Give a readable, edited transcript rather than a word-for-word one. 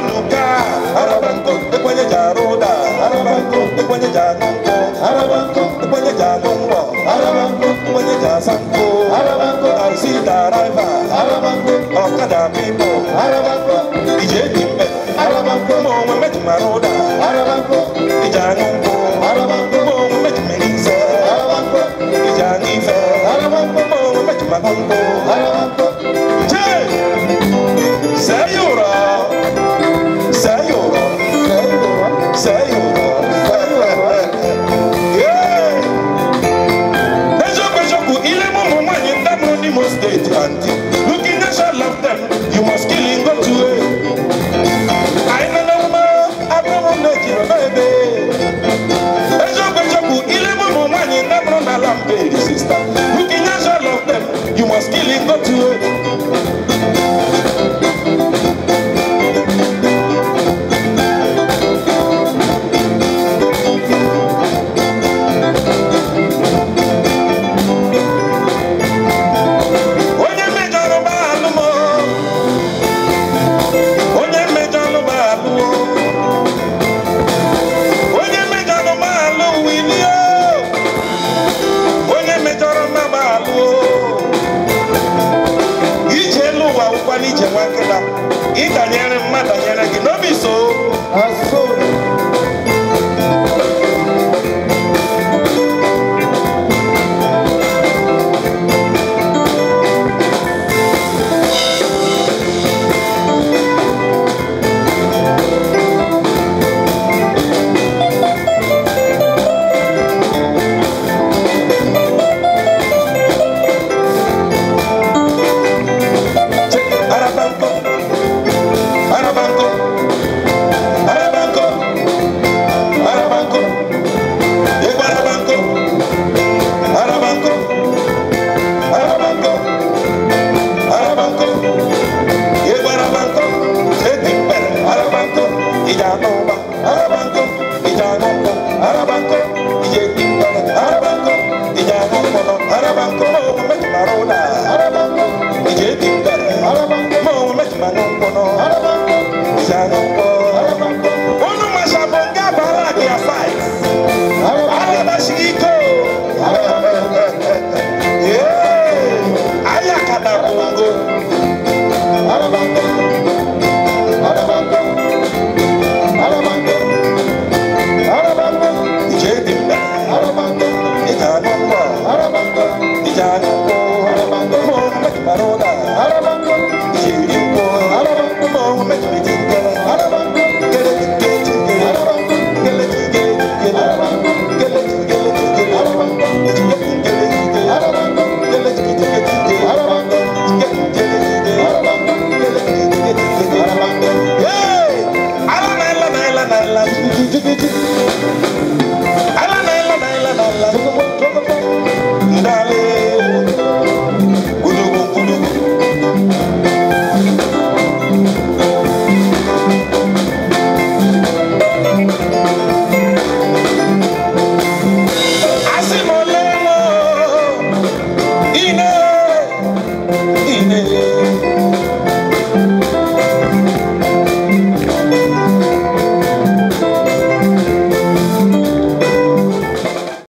Arabanuka, Arabanko, Ekwenye Jaroda, Arabanko, Ekwenye Janongo, Arabanko, Ekwenye Janongo, Arabanko, Ekwenye Jasanko, Arabanko, Taxi driver, Arabanko, Okada people, Arabanko, Ije Timbe, Arabanko, Mo Mejimaroda, Arabanko, Ijanongo, Arabanko, Mo Mejimelise, Arabanko, Ijanife, Arabanko, Mo Mejimagongo, Arabanko, Sayura, Sayura, Sayura, Sayura. Yeah. Ejoku, ile mumu mwanyi ndamu ni mo state auntie. Looking at your love them, you must kill him go to it. I know no ma, abro mo baby. Ejoku, ile mumu mwanyi ndamu na lambe sister. Looking at your love them, you must kill him go to it. Ine, ine.